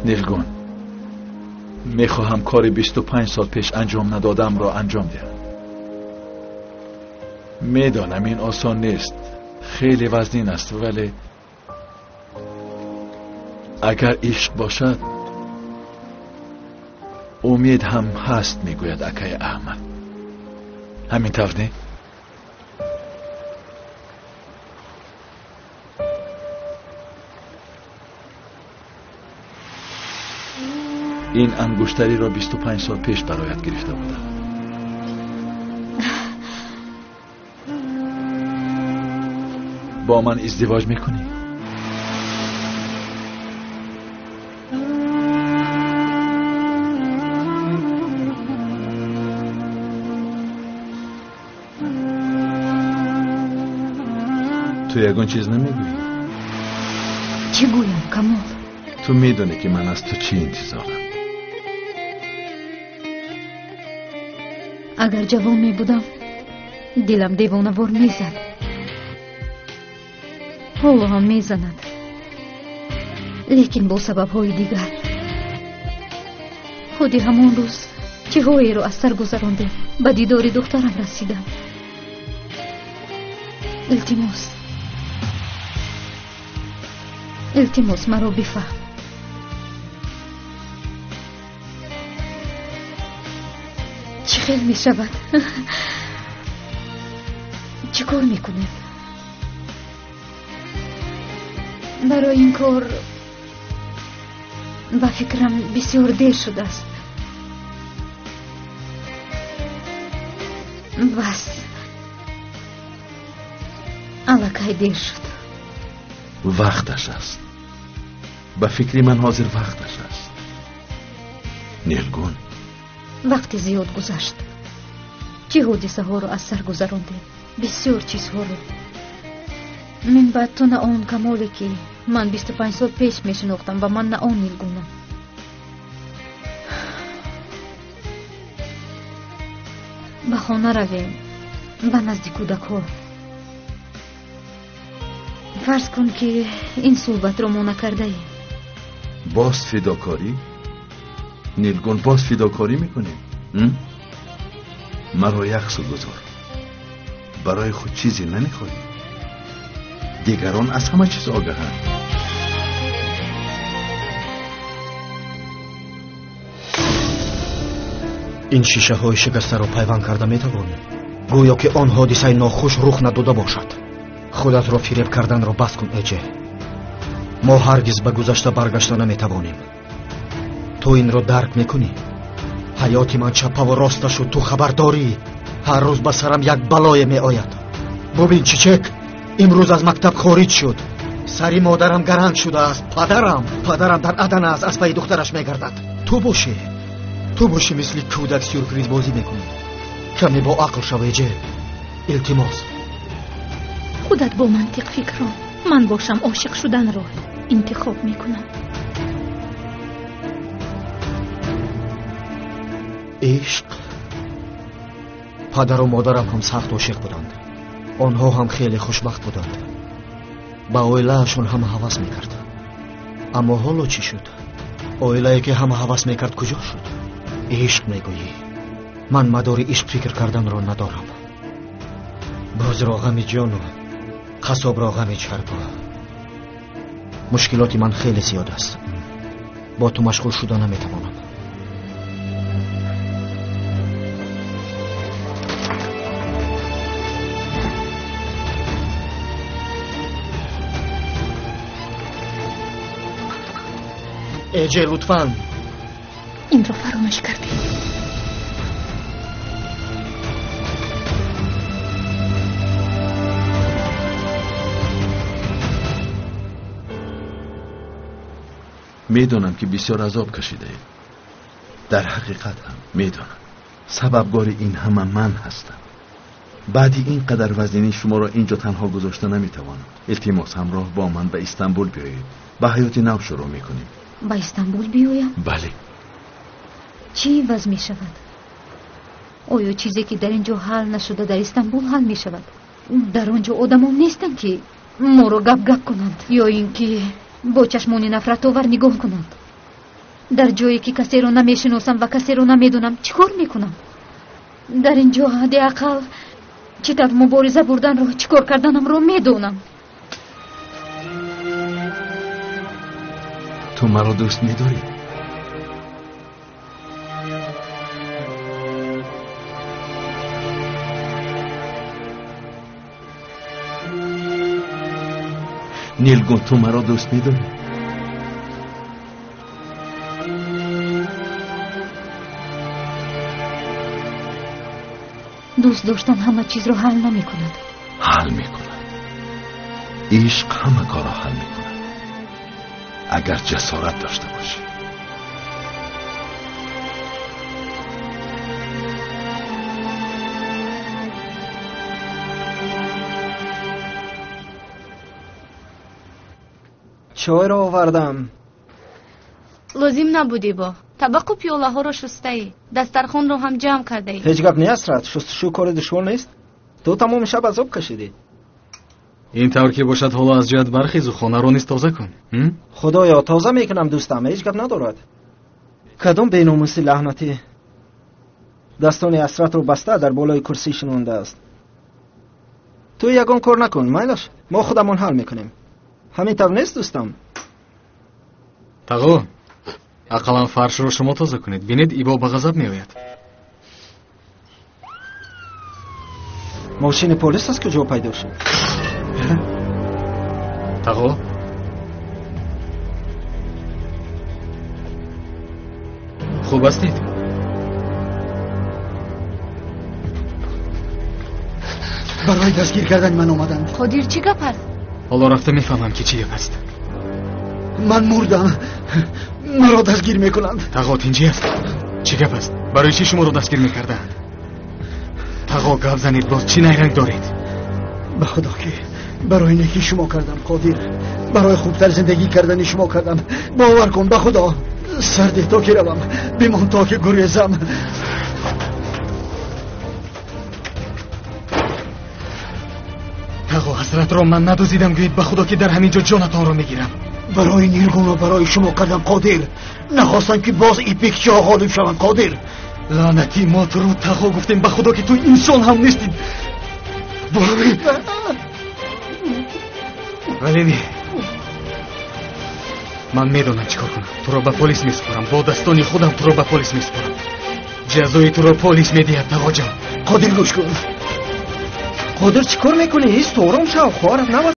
Нилгун, мехоҳам кори 25 сол пеш анҷом надодамро анҷом диҳам. Медонам ин осон нест, хеле вазнин аст, вале агар ишқ бошад, умед ҳам ҳаст, мегӯяд акаи Аҳмад. Ҳамин тавр не? Ин ангуштариро 25 сол пеш бароят гирифта будам. Бо ман издивоҷ мекунӣ? Ту ягон чиз намегӯӣ? Чӣ гӯям, Камол? Ту медонӣ, ки ман аз ту чӣ интизорам. Агар ҷавон мебудам, дилам девонавор мезад. Ҳоло ҳам мезанад, лекин бо сабабҳои дигар. Худи ҳамон рӯз чиҳоеро аз сар гузарондем, ба дидори духтарам расидам. Илтимос, илтимос, маро бифаҳм. Чӣ хел мешавад? Чӣ кор мекунем? Барои ин кор ба фикрам бисёр дер шудааст. Бас, аллакай дер шуд. Вақташ аст. Ба фикри ман ҳозир вақташ аст. Нилгун, вақти зиёд гузашт. Чӣ ҳодисаҳоро аз сар гузарондем? Бисёр чизҳоро. Мин баъд ту на он Камоле, ки ман 25 сол пеш мешинохтам, ва ман на он Нилгунам. Ба хона равем, ба назди кӯдакҳо. Фарз кун, ки ин суҳбатро мо накардаем. Боз фидокорӣ? Нилгун, боз фидокорӣ мекунем? Маро як су гузор. Барои худ чизе намехоҳӣ? Дигарон аз ҳама чиз огаҳанд. Ин шишаҳои шикастаро пайванд карда метавонӣ? Гӯё ки он ҳодисаи нохуш рух надода бошад. Худатро фиреб карданро бас кун, Эҷе. Мо ҳаргиз ба гузашта баргашта наметавонем. Ту инро дарк мекунӣ? Ҳаёти ман чаппаву роста шуд, ту хабар дорӣ. Ҳар рӯз ба сарам як балое меояд. Бубин, Чичек имрӯз аз мактаб хориҷ шуд. Сари модарам гаранг шудааст. Падарам дар Адана аст, аз пайи духтараш мегардад. Ту бошӣ, мисли кӯдак сюрприз бозӣ мекунӣ. Каме бо ақл шав, Эҷе, илтимос. Худат бо мантиқ фикрон. Ман бошам, ошиқ шуданро интихоб мекунам. Ишқ? Падару модарам ҳам сахт ошиқ буданд. Онҳо ҳам хеле хушбахт буданд. Ба оилаашон ҳама ҳавас мекард. Аммо ҳоло чӣ шуд? Оилае, ки ҳама ҳавас мекард, куҷо шуд? Ишқ мегӯӣ? Ман мадори ишқ фикр карданро надорам. Бозро ғами ҷону қассобро ғами чарбу. Мушкилоти ман хеле зиёд аст, бо ту машғул шуда наметавонам. Эҷе, лутфан. Инро фаромӯш кардем. Медонам, ки бисёр азоб кашидаед. Дар ҳақиқат ҳам медонам, сабабгори ин ҳама ман ҳастам. Баъди ин қадар вазнинӣ шуморо ин ҷо танҳо гузошта наметавонам. Илтимос, ҳамроҳ бо ман ба Истанбул биёед. Ба ҳаёти нав шурӯъ мекунем. Ба Истанбул биёям? Бале. Чӣ иваз мешавад? Оё чизе, ки дар ин ҷо ҳал нашуда, дар Истанбул ҳал мешавад? Дар он ҷо одамон нестанд, ки моро гап гап кунанд ё ин ки бо чашмони нафратовар нигоҳ кунанд. Дар ҷое ки касеро намешиносам ва касеро намедонам, чӣ кор мекунам? Дар ин ҷо ҳадди ақал чӣ тавр мубориза бурданро, чӣ кор карданамро медонам. Ту маро дӯст медорӣ? Нилгун, ту маро дӯст медорӣ? Дӯст доштан ҳама чизро ҳал намекунад. Ҳал мекунад. Ишқ ҳама корро ҳал мекунад, агар ҷасорат дошта бошӣ. Чойро овардам. Лозим набуд, Ибо. Табақу пиёлаҳоро шустаӣ, дастархонро ҳам ҷамъ кардаӣ. Ҳеҷ гап не, Асрат. Шустушӯ кори душвор нест. Ту тамоми шаб азоб кашидӣ. Ин тавр ки бошад, ҳоло аз ҷоят бархезу хонаро низ тоза кун. Худоё, тоза мекунам, дӯстам, ҳеҷ гап надорад. Кадом беномуси лаънатӣ дастони Асратро баста дар болои курсӣ шинондааст. Ту ягон кор накун, майлаш, мо худамон ҳал мекунем. Ҳамин тавр нест, дӯстам? Тағо, ақаллан фаршро шумо тоза кунед. Бинед, Ибо ба ғазаб меояд. Мошини полис аз куҷо пайдо шуд? Тағо, хуб ҳастед? Барои дастгир кардани ман омаданд. Қодир, чӣ гап аст? Ҳоло рафта мефаҳмам ки чӣ гап аст. Ман мурдам, маро дастгир мекунанд. Тағо, тинҷӣ аст? Чӣ гап аст? Барои чӣ шуморо дастгир мекардаанд? Тағо, гап занед, боз чӣ найранг доред? Ба худо ки барои некӣ шумо кардам, Қодир. Барои хубтар зиндагӣ кардани шумо кардам. Бовар кун, ба худо. Сарде то ки равам, бимон то ки гурезам. Тағо, ҳасратро ман надузидам. Гӯед ба худо ки дар ҳамин ҷо ҷонатонро мегирам. Барои Нилгунро барои шумо кардам, Қодир. Нахостам ки боз ипикчиҳо ғолиб шаванд, Қодир. Лаънатӣ, мо туро Тағо гуфтем, ба худо ки ту инсон ҳам нестӣ. Вале вале не, ман медонам чӣ кор кунам. Туро ба полис месупорам, бо дастони худам туро ба полис месупорам. Ҷазои туро полис медиҳад, Тағоҷон. Қодир, гӯш кун. Қодир, чӣ кор мекунӣ? Ист, ором шав, хоҳарат набад.